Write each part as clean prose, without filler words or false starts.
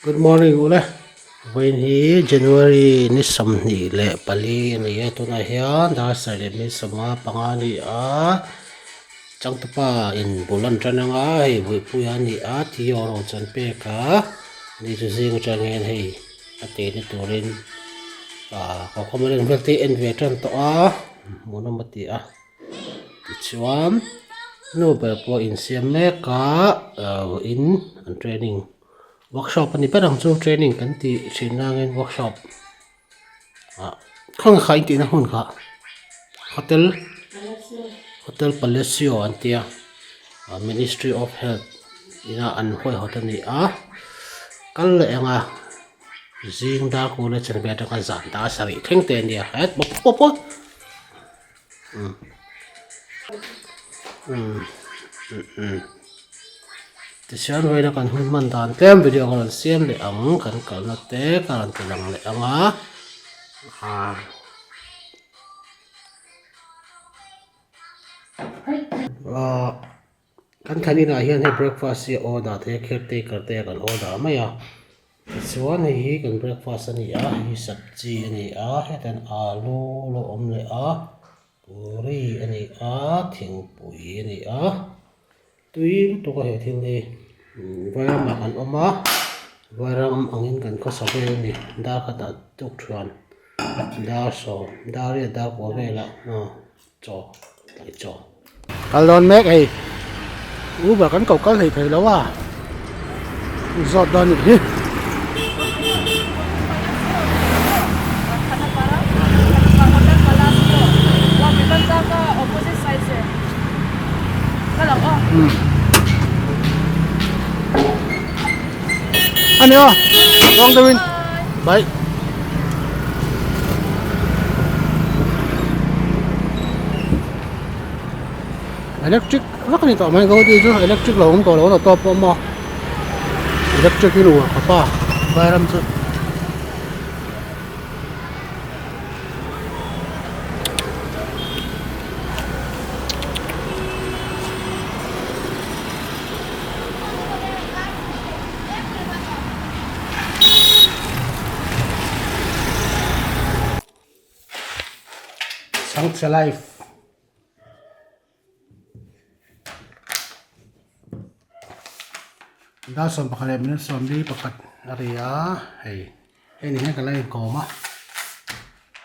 Good morning ule vawiin hi January ni 24 a ni a tunah hian dar sarih leh minute 55 a ni a changtupa in bul an tan anga hei buihpui a ni a Theo rawng chu an pek a ni chu zing atangin hei a tehna turin ah cocomelon vel te en ve tan tawh a hmuhnawm a ti a. Tichuan nu ber pawh insiam mek a in an training workshop a ni ber ang chu training kan tih thin nangin workshop ah khawnge kha intihna hmun kha hotel hotel palacio an tia ministry of health ina an huaihawt a ni a kal leh ang a. Zing dar kul a chen ve atanga zan dar sarih thleng te a nia het bawk pawp a umm umm umm tichuan vawiina kan hun hman dan tlem video ka rawn siam leh ang kan kalna te ka rawn ti lang leh ang a ah. Kan thlan inah hian hei breakfast hi a order theih a caretaker te kan order mai a tichuan hei hi kan breakfast a ni a hei hi sabji a ni a hetah hian alu lo awm leh a puri a ni a thingpui a ni a tui lutuk a he thil hi vairamah kan awm a vairam angin kan khawsa vel a ni dar khatah tuk thuan dar sawm dar riat dar kua velah chaw tlai chaw. Kal dawn mek hei Uber kan ko kal thei thei lo a zawt dawn nih hi. Ani aw tawng deuhin bye. Electric vak a ni tawh mai gauti chu electric lo awm tawh lo a tawp pawh maw electric hi luh khawp a vairam chu. Chhangchhe life dar 11 leh minute 41 a ri a hei hei ni hian ka la inkawm a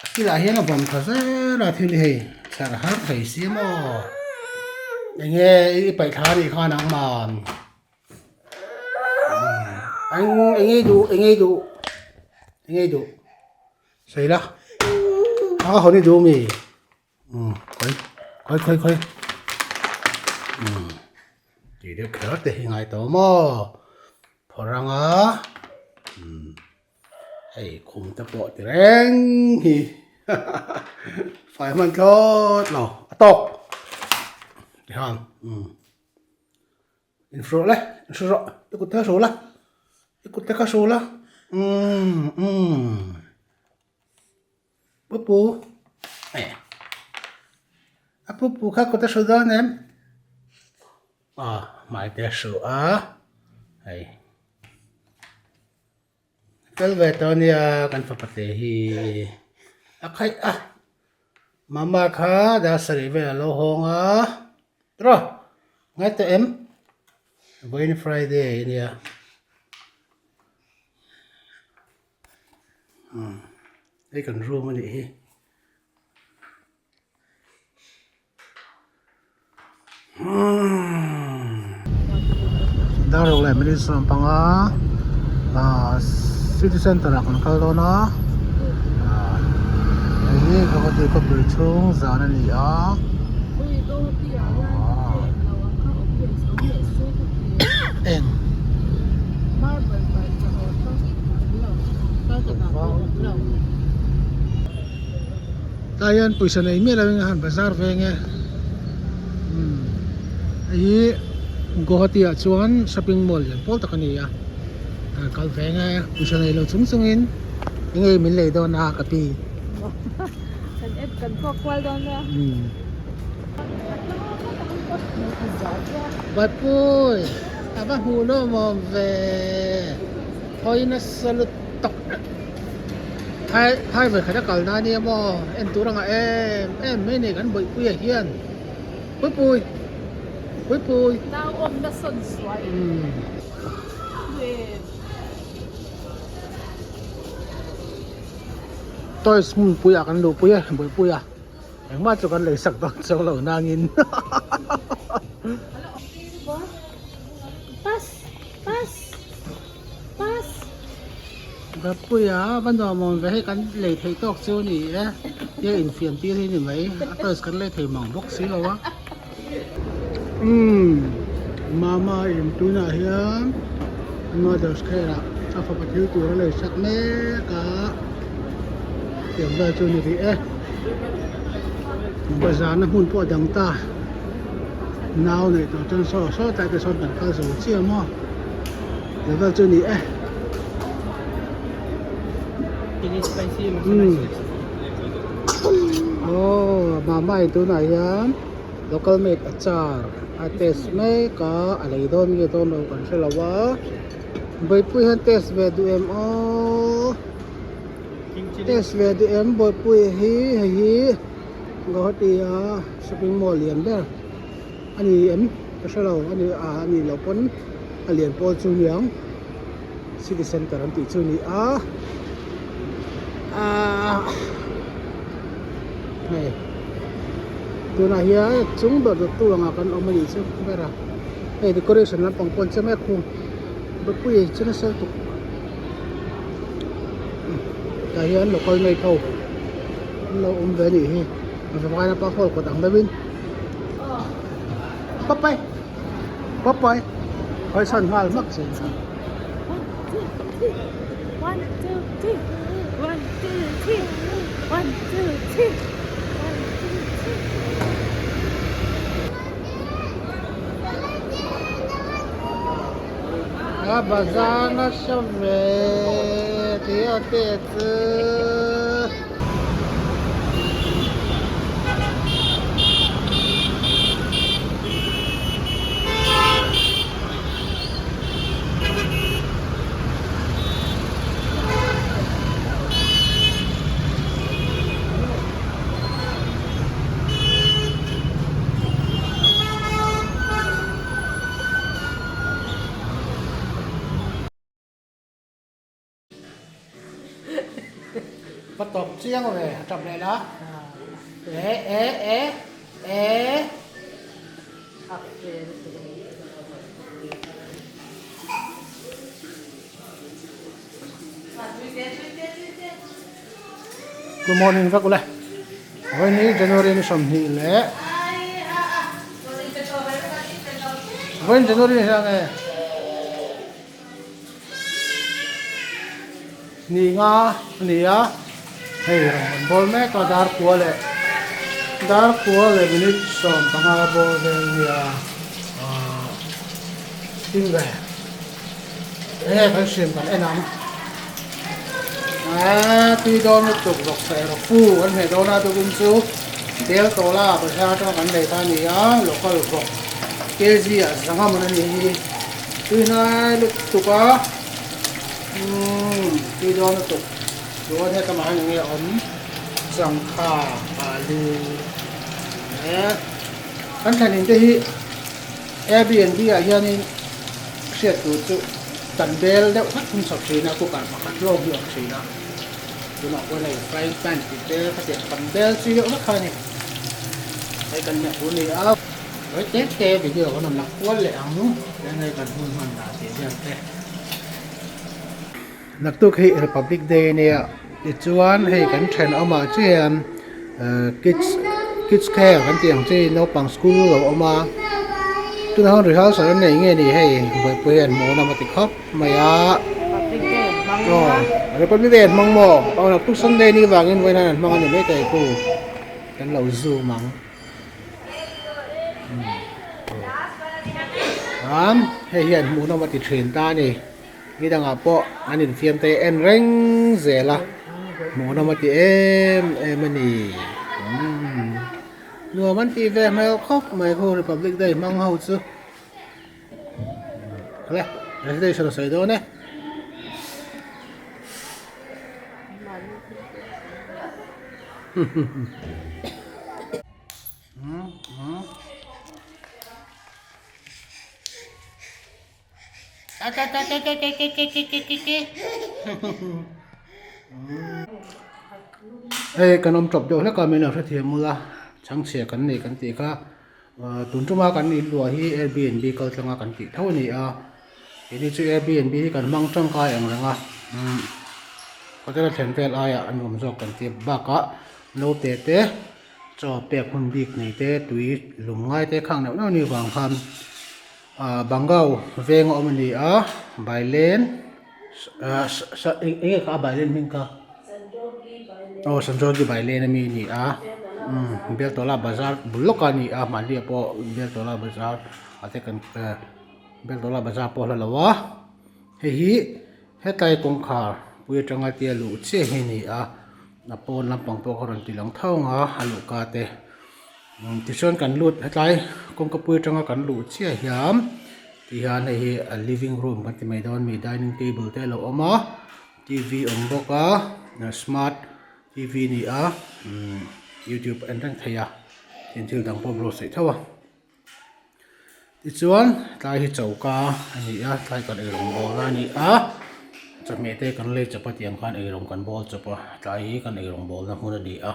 a kilah hian a vawm tha zel a thil hi hei chhar har thei si maw eng nge i paih thla anih khan ang man. Eng eng ei duh eng ei duh eng ei duh sawi la a hawn i duh mi umm khawi khawi khawi khawi umm tih deuh kher te hi ngai tawh maw phawrh anga umm hei khum te pawh ti reng hi fai hman thlawt lo a tawk tihian umm. Inhruh le, inhru rawh, i kut te kha hru la, i kut te kha hru la, umm umm Pupu eh a pupu kha kut a hru dawn em? Aw hmai te a hru a hei fel ve tawh ania kan fapa te hi a khaih a mama kha dar sarih vel a lo hawng a. Tawh ngai tawh em? Vawiin Friday a nia. Umm hei kan room a nih hi. Umm dar ruk leh minute 15 ah city center ah kan kal dawn a ah hei hi Guwahati khawpui chhung zan a ni a. Eng tlai hian pawisa nei miah lo in a han bazar veng e umm hei hi Guwahati ah chuan shopping mall lian pawl tak a ni a kan kal veng e pawisa nei lo chung chung in enge min lei dawn a ka pi. Kan app kan kawk kual dawn a. Batpui a va hmuh lawm awm ve. Hawi nasa lutuk phai phai vawi khat a kal na ania maw en tur anga em em mai nei kan bawihpuia hian puipui puipui. Nau awmna sawn suai. Toys hmunpui ah kan luhpui a bawihpui a engmah chu kan lei sak dawn chuang lo nangin Bawihpuia va nuam awm ve hei kan lei theih tawk chu a ni e tia infiam tir hi a ni mai a toys kan lei thei mang bawk si lo a. Umm mama in tunah hian mother's care ah a fapa thil tur a lei sak mek a tiang vel chu a ni rih e bazar na hmun pawh a dang ta nau neih tawh chuan saw saw tlai te sawn kan kal zo chiah maw tiang vel chu a ni e. Umm aw mama in tunah hian local made achar a test mek a a lei dawn nge dawn lo kan hre lo a buaipui hian test ve duh em aw test ve duh em buaipui hi hei hi Guwahati a shopping mall lian ber a ni em ka hre lo a ni a ni loh pawn a lian pawl chu niang. City center an tih chu a ni a ahh hei tunah hian chung ber dawttu angah kan awm a nih chu ber a hei decoration lampang pawh an che mek thung mipui chu nasa lutuk tah hian local made ho an lo awm ve a nih hi vanapa hall kawt ang deuhin papai. Papai hawisawn nghal hmak che. A bazar nasa ve tih a te chu. Va tawp chiang ve a tap leh la e e e e Good morning vek ule vawiin hi January ni 20 leh vawiin January ni hian nge Ni nga a ni a, hei rawn kan bawl mek a dar kua leh dar kua leh minute 15 bawl vel a nia ahh tin ve enge kan hriam kan en ang aaa tui dawn lutuk vawk sa erawh fu kan hmeh dawn a tukin chu bel tawla pawisa atanga kan lei kha a ni a local vawk kg ah zanga mawn a nih hi. Tui hnai lutuk a umm tui dawn lutuk chuan hetlama hian enge awm changkha alu eh kan thlen in te hi Airbnb ah hianin hriat tur chu kan bel deuh vek thung chho thin a cooker pakhat hlawm hi a awm thin a tunah pawh hei frying pan tih te khatiang kan bel chi deuh vek kha a ni hei kan hmeh tur a ni a. Vawi te te video kan rawn la kual leh ang eng nge kan hun hman dah tih vel te. Naktuk hi Republic Day ania tichuan hei kan thenawmah chian kids kids care kan tih ang chi naupang school lo awm a tunah hian rehearsal an nei nge ni hei buaipui hian hmuh nawm a ti khawp mai a aw Republic Day an hmang maw aw naktuk Sunday ni vangin vawiin hian an hmang a ni mai thei khu kan lo zoom ang. Chuan hei hian hmuhnawm a ti thin ta a ni ni dangah pawh an infiam te en reng zel a hmuhnawm a ti em em a ni umm nuam an tih ve hmel khawp mai khu republic day hmang ho chu. Hle presentation a sawi dawn e. Hei kan awm tawp deuh hlek a min lo hrethiam ula chhangchhia kan nei kan tih kha tun tuma kan inluah hi Airbnb kal tlanga kan tih tho a ni a keini chu Airbnb hi kan hmang tangkai ang reng a hotel a thlen vel aiah a nuam zawk kan tih bakah naute te chaw pek hun bik nei te tui lum ngai te khang neuh neuh a nih vang khan. Ahh Bangau veng a awm a ni a Bailen ahh eng nge kha a Bailen hming kha aw Sanjogi Bailen ami a ni a umm Beltola bazar bul lawk a ni a mahni ah pawh Beltola bazar ah te kan ehh Beltola bazar pawh a hla lo a hei hi hetlai kawngkhar pui atanga tia luh chiah hi a ni a a pawn lampang pawh kha a rawn ti lang tho ang a a luhka te. Tichuan kan lut hetlai kawngka pui atanga kan luh chiah hian tihian hei hi a living room kan ti mai dawn a ni dining table te a lo awm a t v a awm bawk a smart t v a ni a youtube a en reng thei a tin thil dang pawh a buatsaih tho a tichuan tlai hi choka a ni a tlai kan eirawng bawl a ni a chawhmeh te kan lei chawp a tiang khan eirawng kan bawl chawp a tlai hi kan eirawng bawlna hmun a ni a.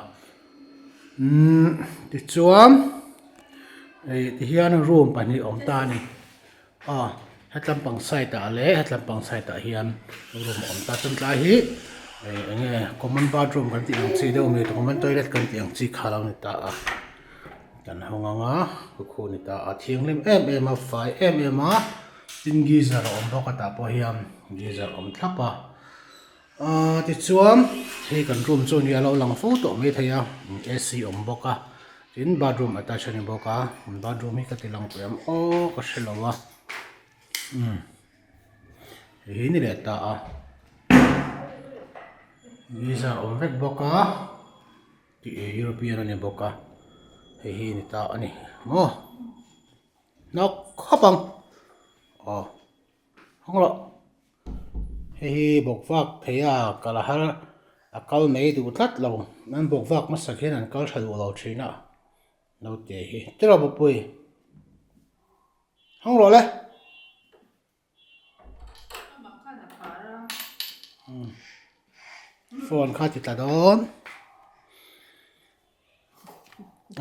Umm tichuan ih tihian room pahnih awm ta a ni aw hetlam pang side ah leh hetlam pang side ah hian room a awm ta chuan tlai hi ih eng nge common bathroom kan tih ang chi deuh a ni common toilet kan tih ang chi kha a lo ni ta a kan hawng ang a khu a ni ta a thianghlim em em a fai em em a tin geyser a awm bawk a tah pawh hian geyser a awm thlap a. Ahh tichuan hei kan room chu nia lo lang fo tawh mai thei a ac awm bawk a tin bathroom attach a ni bawk a bathroom hi ka ti lang tawh em aw ka hre lo a umm hei hi ni leh ta a geyser awm vek bawk a tih european a ni bawk a hei hi ni ta a ni maw hnawk khawp ang aw. Hawng rawh. Hei hi bawkvak thei a kal a har a kal mai duh tlat lo. An bawkvak hmasa khian an kal tha duh lo thin a naute hi. Tiraw Bawpui? Hawng rawh le. Phone kha ti tla dawn.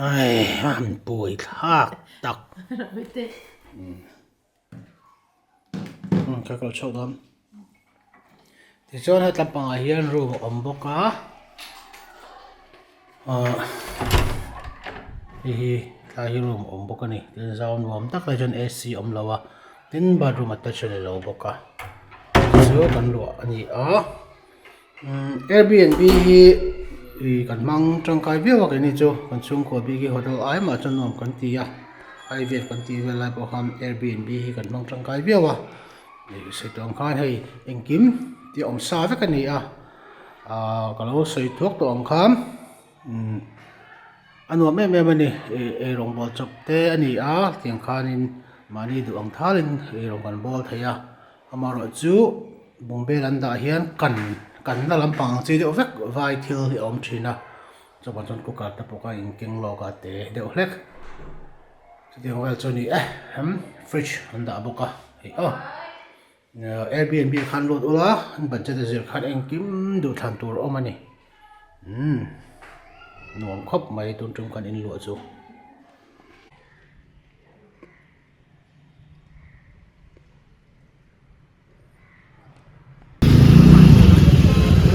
Ai a han buai thlak tak. Ka kal chhuak dawn tichuan he tlampangah hian room a awm bawk a ahh hei hi tlai hi room a awm bawk a ni tin zau nuam tak lai chuan ac a awm lo a tin bathroom attach a ni lo bawk a chu kan luah a ni a. Airbnb hi ih kan hmang tangkai viau a keini chu kan chhungkua bik hi hotel ai mah chuan nuam kan ti a IVF kan tih vel lai pawh khan Airbnb hi kan hmang tangkai viau a ih sawi tawh ang khan hei engkim tih awm sa vek a ni a ah ka lo sawi thuak tawh ang khan umm a nuam em em a ni ih eirawng bawl chawp te a ni a tiang khanin mahni duh ang thalin eirawng kan bawl thei a. Amaherawh chu bungbel an dah hian kan kanna lampang ang chi deuh vek vai thil hi a awm thin a chuvang chuan cooker te pawh kha in keng lawk a te deuh hlek chutiang vel chu a ni e hem fridge an dah bawk a hei aw airbnb khan lut ula an budget a zir khan engkim duhthlan tur a awm a ni umm nuam khawp mai tun tum kan inluah chu.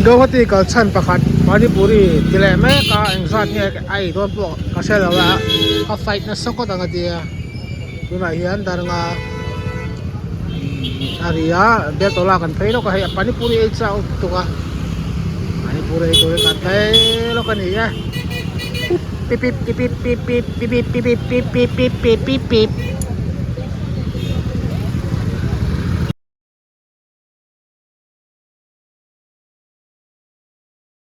Guwahati kal chhan pakhat Manipuri ti leh mek a engzat nge a ei dawn pawh ka hre lo a a fight nasa ngawt ang a tia tunah hian darnga a ri a Beltola kan phei lawk a hei Panipuri ei chau lutuk a Panipuri ei tur hi kan phei lawk a ni e. Pip pip pip pip pip pip pip pip pip pip pip pip pip pip.